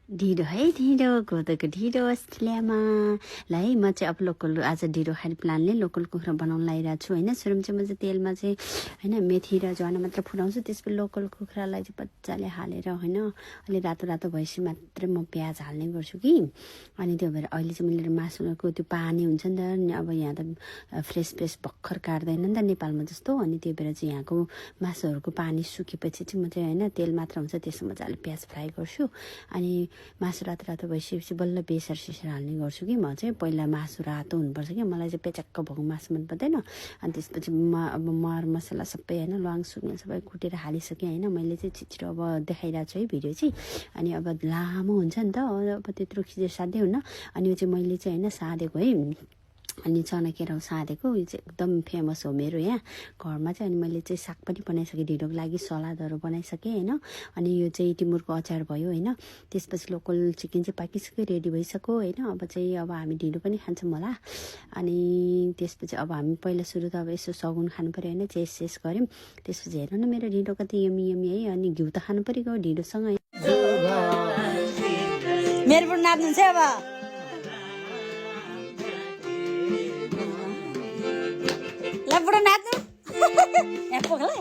ढिँडो है ढिँडो कोदोको ढिँडो अस्ट्रेलियामा ल है म चाहिँ अब लोकल आज ढिँडो खाने प्लानले लोकल कुखुरा बनाउन लागिरहेको छु होइन सुरुमा चाहिँ म चाहिँ तेलमा चाहिँ होइन मेथी र ज्वानो मात्र फुटाउँछु त्यसपछि लोकल कुखुरालाई चाहिँ मजाले हालेर होइन अलि रातो रातो भएपछि मात्रै म प्याज हाल्ने गर्छु कि अनि त्यो भएर अहिले चाहिँ मैले मासुको त्यो पानी हुन्छ नि त अब यहाँ त फ्रेस भर्खर काट्दैन नि त नेपालमा जस्तो अनि त्यो भएर चाहिँ यहाँको मासुहरूको पानी सुकेपछि चाहिँ म चाहिँ होइन तेल मात्र हुन्छ त्यसमा मजाले प्याज फ्राई गर्छु अनि मासु रातो रातो भइसकेपछि बल्ल बेसार सिसार हाल्ने गर्छु कि म चाहिँ पहिला मासु रातो हुनुपर्छ कि मलाई चाहिँ पेचक्क भएको मासु मन पर्दैन अनि त्यसपछि अब मर मसला सबै होइन ल्वाङ सुङ्गल सबै कुटेर हालिसकेँ होइन मैले चाहिँ छिटो अब देखाइरहेको छु है भिडियो चाहिँ अनि अब लामो हुन्छ नि त अब त्यत्रो खिचेर साध्यै हुन्न अनि यो चाहिँ मैले चाहिँ होइन साधेको है अनि चना केराउ साधेको यो चाहिँ एकदम फेमस हो मेरो यहाँ घरमा चाहिँ अनि मैले चाहिँ साग पनि बनाइसकेँ ढिँडोको लागि सलादहरू बनाइसकेँ होइन अनि यो चाहिँ टिमुरको अचार भयो होइन त्यसपछि लोकल चिकन चाहिँ पाकिसक्यो रेडी भइसक्यो होइन अब चाहिँ अब हामी ढिँडो पनि खान्छौँ होला अनि त्यसपछि अब हामी पहिला सुरु त अब यसो सगुन खानु पऱ्यो होइन चेस गऱ्यौँ त्यसपछि हेर्नु न मेरो ढिँडो कति यमी है अनि घिउ त खानु पऱ्यो ढिँडोसँग मेरो पनि नाच्नुहुन्छ अब बुढो नाच्नु यहाँ पोखला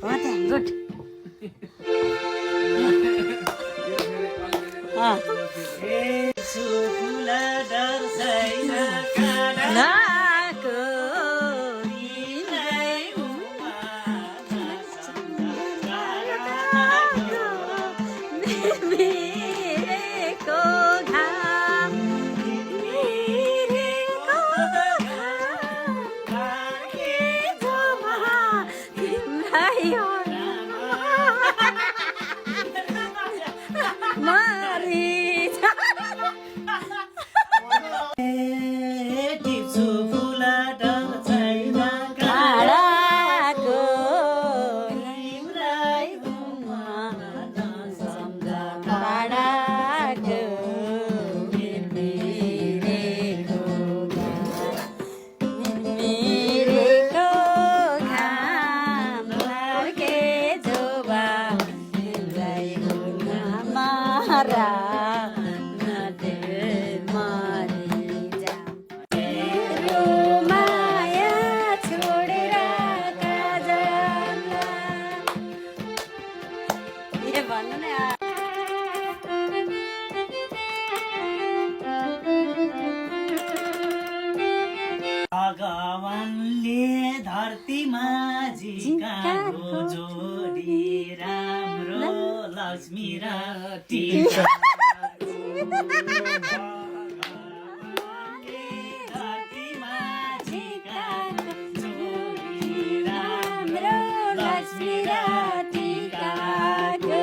हो त्यहाँ गुड भगवानले धरतीमा जिकाको जोडी राम्रो लक्ष्मी र टीका धरतीमा जिकाको जोडी राम्रो लक्ष्मी र टीकाको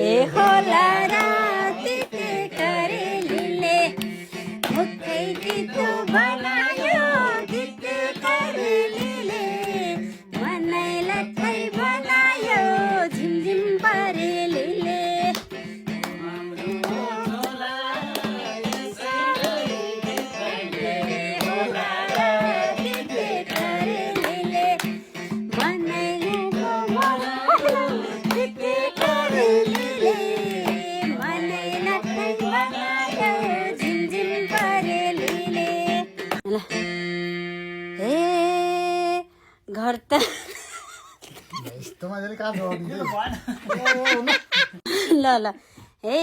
ए होला रातिको करेलीले मुक्कै गीत बनायो गीत करेलीले मनैलाई खै बनायो झिमझिम परेलीले घर त ल हे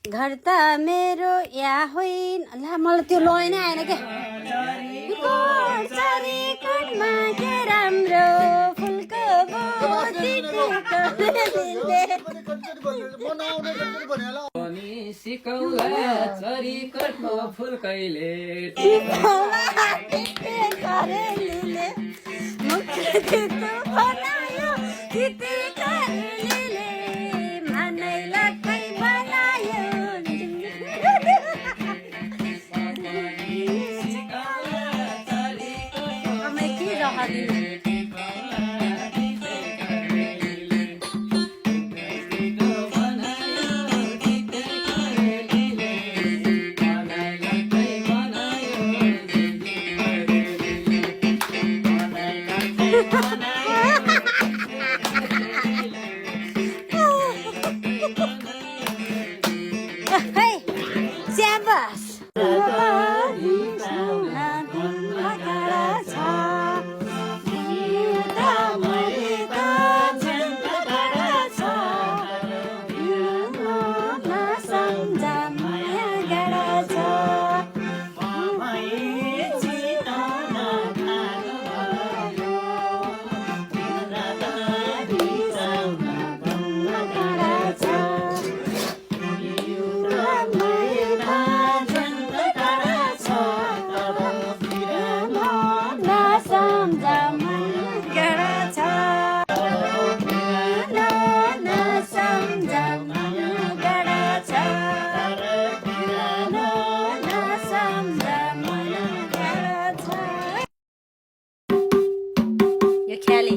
घर त मेरो या होइन ल मलाई त्यो लय नै आएन क्या राम्रो फुलको बोटीको सिकौला चरीकोटको फुल कहिले करेलीले मुख्य तितो बनायो तिते करेलीले मनैलाई कೈ बनायो અમે की रहली Hey, Zambas. यो ख्याली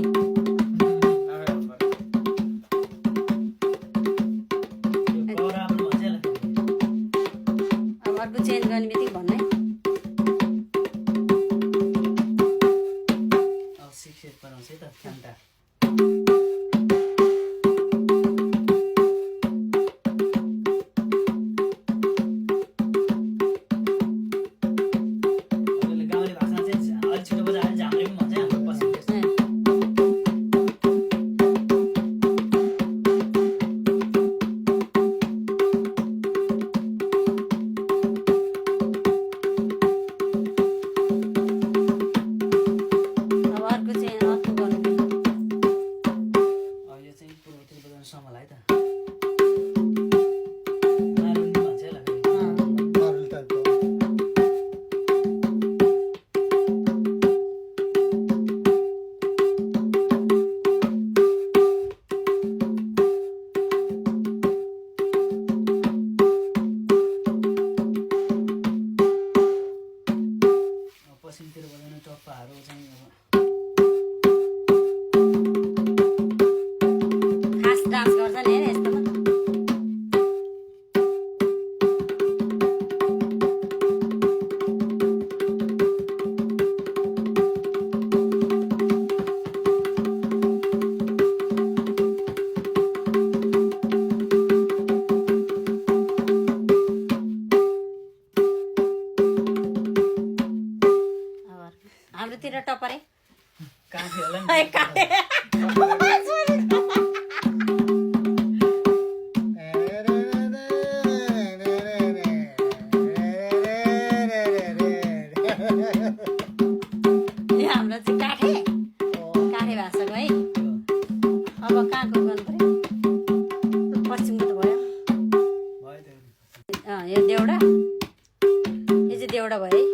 अब अर्को चेन्ज गर्ने बित्तिकै भन्नै अब 6 बनाउँछ है त कान्ता गाउँले भाषा चाहिँ अलि छिटो बजाएर झाम्रे पनि भन्छ हाम्रो पश्चिम देशमा। अब अर्को चाहिँ अर्को गर्नु अब यो चाहिँ पूर्वतिर बजाउन समल है त मारुनी भन्छ है ल फेरि। अब पश्चिमतिर बजाउने टप्पाहरू चाहिँ अब खास डान्स गर्छ नि हेर यस्तोमा अब अर्को। हाम्रोतिर टपरे काफी होला नि ए, काटे। यो हाम्रो चाहिँ काठे काठे भाषाको है अब कहाँको गर्नु पर्यो पश्चिमको त भयो भयो त्यो यो देउडा यो चाहिँ देउडा भयो है